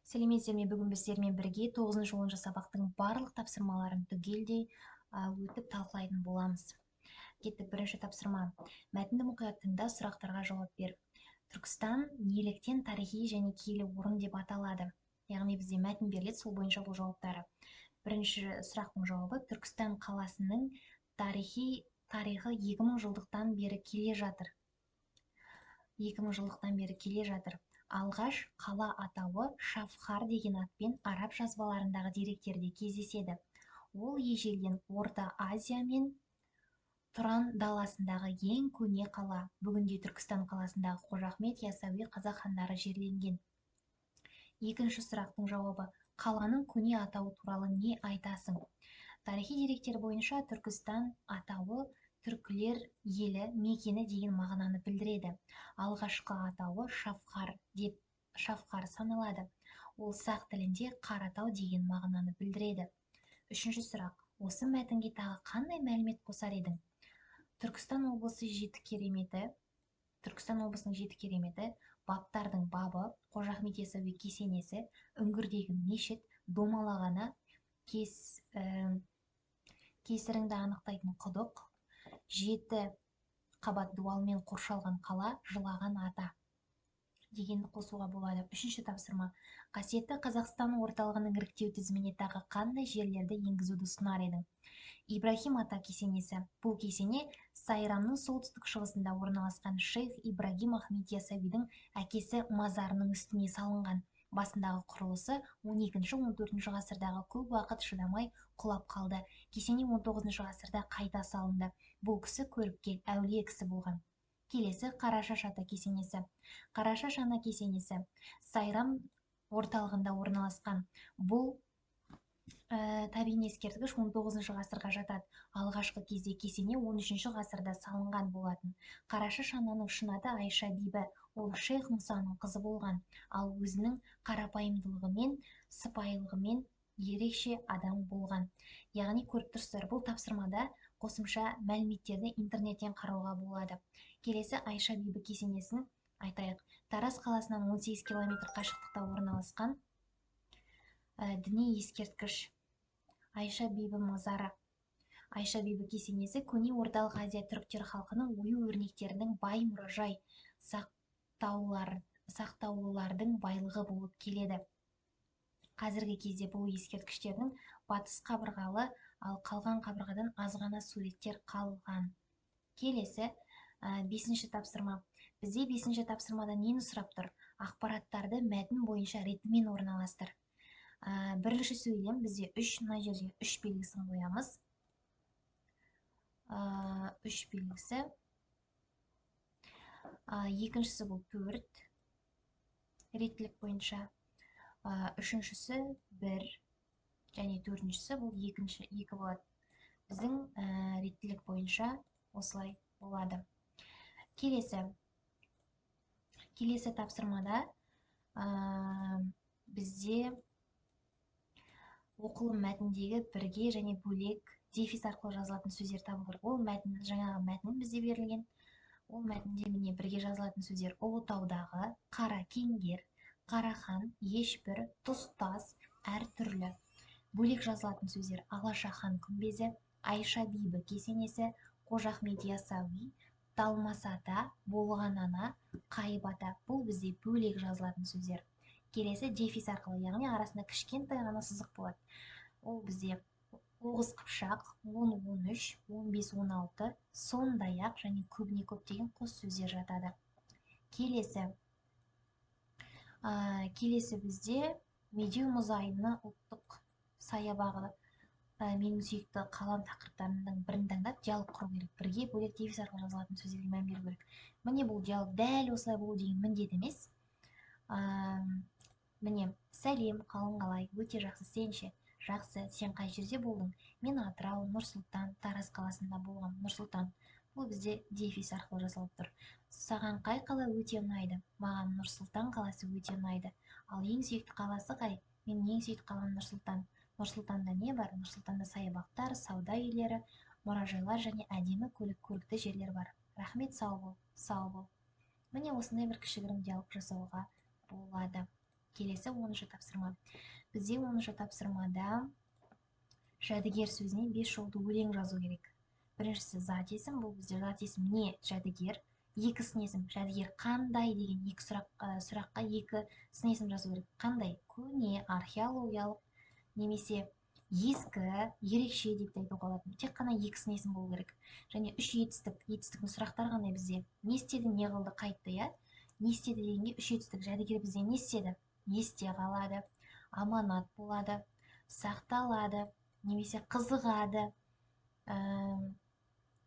Сәлеметсіздер ме? Бүгін біз сіздермен бірге 9-10 сабақтың барлық тапсырмаларын түгелдей өтіп талқылайтын боламыз. Кеттік, бірінші тапсырма. Мәтінді мұқият тыңда, сұрақтарға жауап бер. Түркістан неліктен тарихи және киелі орын деп аталады? Яғни бізде мәтін беріледі, сол бойынша бұл жауаптары. Бірінші сұрақтың жауабы: Түркістан қаласының тарихы 2000 жылдықтан бері келе жатыр. 2000 жылдықтан бері келе жатыр. Алғаш қала атауы Шафхар деген атпен араб жазбаларындағы деректерде кездеседі. Ол ежелден Орта Азия мен Тұран даласындағы ең көне қала. Бүгінде Түркістан қаласындағы Қожа Ахмет Ясауи қазақ хандары жерленген. Екінші сұрақтың жауабы: қаланың көне атауы туралы не айтасың? Тарихи деректер бойынша Түркістан атауы түркілер елі, мекені деген мағынаны білдіреді. Алғашқы атауы Шафхар деп Шафхар саналады. Ол сақ тілінде Қаратау деген мағынаны білдіреді. Үшінші сұрақ: осы мәтінге тағы қандай мәлімет қосар едің? Түркістан облысы жеті кереметі, Түркістан облысының жеті кереметі, баптардың бабы, Қожа Ахмет Ясауи кесенесі, үңгірдегі мешіт, домалақ ана, кесіріңді анықтайтын құдық, 7 қабат дуалмен қоршалған қала, жылаған ата дегенді қосуға болады. Үшінші тапсырма. Қасиетті Қазақстан орталығының іріктеу тізіміне тағы қандай жерлерді енгізуді ұсынар едің? Ибрахим ата кесенесі. Бұл кесене Сайрамның солтүстік шығысында орналасқан шейх Ибрагим Ахмет Ясауидің әкесі мазарының үстіне салынған. Басындағы құрылысы 12-14 ғасырдағы көп уақыт шыдамай құлап қалды. Кесене 19 ғасырда қайта салынды. Бұл кісі көріпкел, әулие кісі болған. Келесі Қарашаш ата кесенесі. Қарашаш ана кесенесі Сайрам орталығында орналасқан. Бұл табиғи ескерткіш 19 ғасырға жатады. Алғашқы кезде кесене 13 ғасырда салынған болатын. Қарашаш ананың шын аты Айша бибі. Ол шейх Мұсаның қызы болған. Ал өзінің қарапайымдылығымен, сыпайылығымен ерекше адам болған. Яғни көріп тұрсыздар, бұл тапсырмада қосымша мәліметтерді интернеттен қарауға болады. Келесі Айша бибі кесенесін айтайық. Тараз қаласынан 18 километр қашықтықта орналасқан діни ескерткіш Айша бибі мазары. Айша бибі кесенесі көне Орталық Азия түріктер халқының ою өрнектерінің бай мұражай сақтаулардың байлығы болып келеді. Қазіргі кезде бұл ескерткіштердің батыс қабырғалы, ал қалған қабырғадан аз ғана суреттер қалған. Келесі бесінші тапсырма. Бізде бесінші тапсырмада нені сұрап тұр? Ақпараттарды мәтін бойынша ретімен орналастыр. Бірінші сөйлем бізде 3, мына жерде 3 белгісін қоямыз. 3 белгісі. Екіншісі бұл 4 реттілік бойынша. Үшіншісі 1 және төртіншісі бұл екінші 2 болады. Біздің реттілік бойынша осылай болады. Келесі тапсырмада бізде оқылым мәтіндегі бірге және бөлек дефис арқылы жазылатын сөздер табу керек. Ол мәтін, жаңағы мәтін бізде берілген. Ол мәтінде міне бірге жазылатын сөздер: Ұлытаудағы, қара кеңгер, Қарахан, ешбір, тұстас, әртүрлі. Бөлек жазылатын сөздер: Алаша хан күмбезі, Айша бибі кесенесі, Қожа Ахмет Ясауи, Талмас ата, Болған ана, Қайып ата. Бұл бізде бөлек жазылатын сөздер. Келесі дефис арқылы, яғни арасында кішкентай ғана сызық болады. Ол бізде Оғыз Қыпшақ, 10-13, 15-16, сондай-ақ және көбіне көптеген қос сөздер жатады. Келесі бізде Медеу мұз айдыны ұлттық саябағы, менің сүйікті қалам тақырыптарының бірін таңдап диалог құру керек. Бірге бөлек дефис арқылы жазылатын сөздерге мән беру керек. Міне бұл диалог дәл осылай болу деген міндет емес. Міне, сәлем, қалың қалай, өте жақсы, сен ше? Жақсы, сен қай жерде болдың? Мен Атырау, Нұр-Сұлтан, Тараз қаласында болғам. Нұр-Сұлтан. Бұл бізде дефис арқылы жасалып тұр. Саған қай қала өте ұнайды? Маған Нұр-Сұлтан қаласы өте ұнайды. Ал ең сүйікті қаласы қай? Менің ең сүйікті қалам Нұр-Сұлтан. Нұр-Сұлтанда не бар? Нұр-Сұлтанда саябақтар, сауда үйлері, мұражайлар және әдемі көрікті жерлер бар. Рахмет, сау бол, сау бол. Міне осындай бір кішігірім диалог жасауға болады. Келесі 10-шы тапсырма. Бізде 10-шы тапсырмада жәдігер сөзінен 5 жолды өлең жазу керек. Біріншісі зат есім, бұл бізде зат есім не? Жәдігер. Екі сын есім, жәдігер қандай деген екі сұраққа екі сын есім жазу керек. Қандай? Көне, археологиялық немесе ескі, ерекше деп те айтуға болады. Тек қана екі сын есім болу керек. Және үш етістік. Етістіктің сұрақтары қандай бізде? Не істеді, не қылды, қайтты, иә? Не істеді дегенге үш етістік. Жәдігер бізде не істеді? Есте қалады, аманат болады, сақталады, немесе қызығады,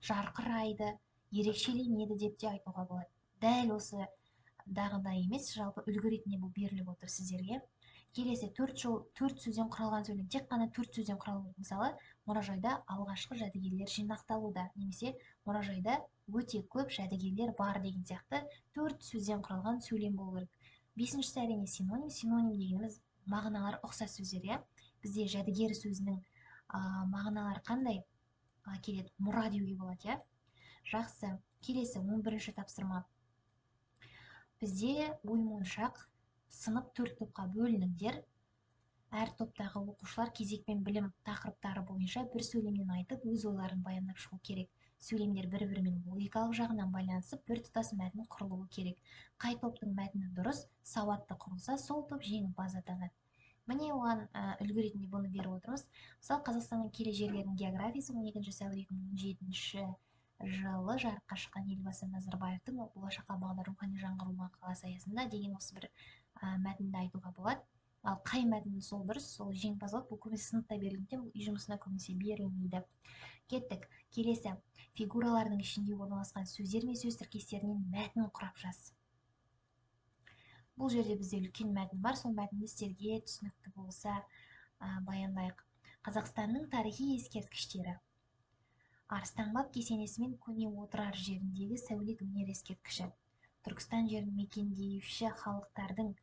жарқырайды, ерекшеленеді деп те айтуға болады. Дәл осы дағыдай емес, жалпы үлгі ретінде бұл беріліп отыр сіздерге. Келесі 4 жол, 4 сөзден құралған сөйлем. Тек қана 4 сөзден құралу керек. Мысалы, мұражайда алғашқы жәдігерлер жинақталуда, немесе мұражайда өте көп жәдігерлер бар деген сияқты 4 сөзден құралған сөйлем болу керек. Бесіншісі әрине синоним. Синоним дегеніміз мағыналары ұқсас сөздер, иә? Бізде жәдігер сөзінің мағыналары қандай келеді? Мұра деуге болады, иә? Жақсы. Келесі 11-ші тапсырма. Бізде оймоншақ, сынып 4 топқа бөлініңдер. Әр топтағы оқушылар кезекпен білім тақырыптары бойынша бір сөйлемнен айтып, өз ойларын баяндап шығу керек. Сөйлемдер бір-бірімен логикалық жағынан байланысып, біртұтас мәтін құрылуы керек. Қай топтың мәтіні дұрыс, сауатты құрылса, сол топ жеңімпаз атанады. Міне оған үлгі ретінде бұны беріп отырмыз. Мысалы, Қазақстанның киелі жерлерінің географиясы 12 сәуір 2017 жылы жарыққа шыққан Елбасы Назарбаевтың болашаққа бағдар рухани жаңғыру мақаласы аясында деген осы бір мәтінді айтуға болады. Ал қай мәтін сол дұрыс, сол жеңімпаз болады. Бұл көбінесе сыныпта берілгендіктен, бұл үй жұмысына көбінесе берілмейді. Кеттік. Келесі фигуралардың ішінде орналасқан сөздер мен сөз тіркестерінен мәтін құрап жаз. Бұл жерде бізде үлкен мәтін бар, сол мәтінді сіздерге түсінікті болса баяндайық. Қазақстанның тарихи ескерткіштері. Арыстанбаб кесенесі мен көне Отырар жеріндегі сәулет өнер ескерткіші. Түркістан жерін мекендеуші халықтардың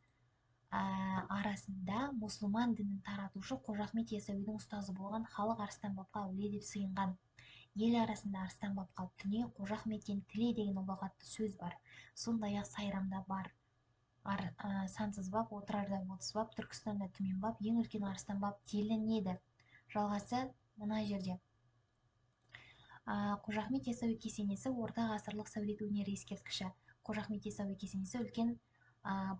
арасында мұсылман дінін таратушы Қожа Ахмет Ясауидің ұстазы болған халық Арыстанбабқа әулие деп сыйынған. Ел арасында Арыстанбабқа түне, Қожа Ахметтен тіле деген ұлағатты сөз бар. Сондай-ақ Сайрамда бар. Сансыз баб, Отырарда 30 баб, Түркістанда Түмен баб, ең үлкен Арыстанбаб делінеді. Жалғасы мына жерде. Қожа Ахмет Ясауи кесенесі орта ғасырлық сәулет өнері ескерткіші. Қожа Ахмет Ясауи кесенесі үлкен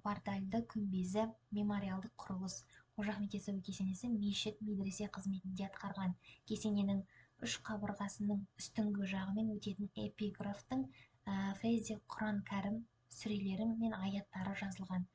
портальды күмбезі, мемориалдық құрылыс. Қожа Ахмет Ясауи кесенесі мешіт, медресе қызметінде атқарған. Кесененің үш қабырғасының үстіңгі жағымен өтетін эпиграфтың фрезде Құран Кәрім сүрелері мен аяттары жазылған.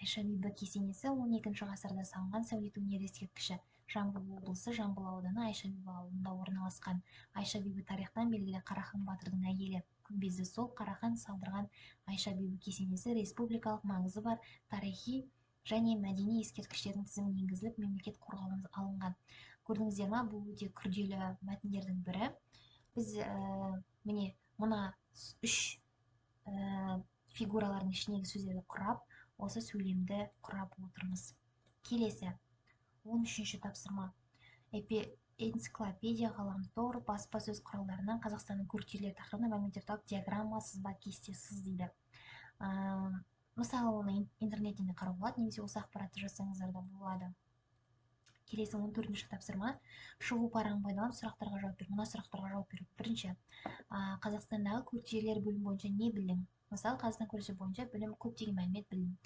Айша бибі кесенесі 12 ғасырда салынған сәулет өнері ескерткіші. Жамбыл облысы Жамбыл ауданы Айша бибі ауылында орналасқан. Айша бибі тарихтан белгілі Қарахан батырдың әйелі. Күмбезді сол Қарахан салдырған Айша бибі кесенесі республикалық маңызы бар тарихи және мәдени ескерткіштердің тізіміне енгізіліп, мемлекет қорғауына алынған. Көрдіңіздер ма, бұл өте күрделі мәтіндердің бірі. Біз міне мына үш фигуралардың ішіндегі сөздерді құрап, осы сөйлемді құрап отырмыз. Келесі 13-ші тапсырма. Энциклопедия, ғаламтор, баспасөз құралдарынан Қазақстанның көрікті жерлері тақырыбына мәліметтер тауып, диаграмма, сызба, кесте сыз дейді. Мысалы, оны интернеттен де қарауға болады, немесе осы ақпаратты жазсаңыздар да болады. Келесі 14-ші тапсырма. Шығу парағын пайдаланып сұрақтарға жауап бер. Мына сұрақтарға жауап беру. Бірінші, Қазақстандағы көрікті жерлер бөлімі бойынша не білдің? Мысалы, Қазақстан көрікті жерлері бойынша білім, көптеген мәлімет білдім.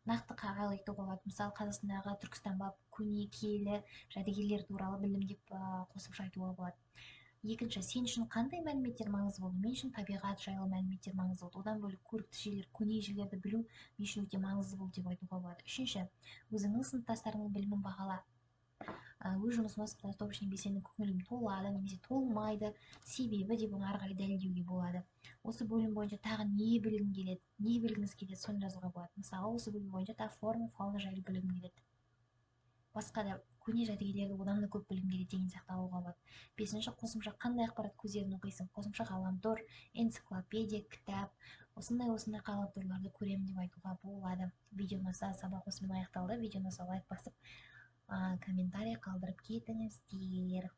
Нақты қалай айтуға болады? Мысалы, Қазақстандағы Түркістан баб, көне киелі жәдігерлер туралы білім деп қосымша айтуға болады. Екінші, сен үшін қандай мәліметтер маңызды болды? Мен үшін табиғат жайлы мәліметтер маңызды болды. Одан бөлек көрікті жерлер, көне жерлерді білу мен үшін өте маңызды болды деп айтуға болады. Үшінші, өзіңнің сыныптастарыңның білімін бағала. Өз жұмысыма сыныптас топ ішінде белсенді көңілім толады немесе толмайды, себебі деп оны ары қарай дәлелдеуге болады. Осы бөлім бойынша тағы не білгің келеді, не білгіңіз келеді, соны жазуға болады. Мысалы, осы бөлім бойынша тағы флора мен фауна жайлы білгім келеді. Басқа да көне жәдігерлерді одан да көп білгім келеді деген сияқты алуға болады. Бесінші, қосымша қандай ақпарат көздерін оқисың? Қосымша ғаламтор, энциклопедия, кітап, осындай ғаламторларды көремін деп айтуға болады. Видео ұнаса, сабақ осымен аяқталды. Видео ұнаса лайк басып, комментарий қалдырып кетіңіздер.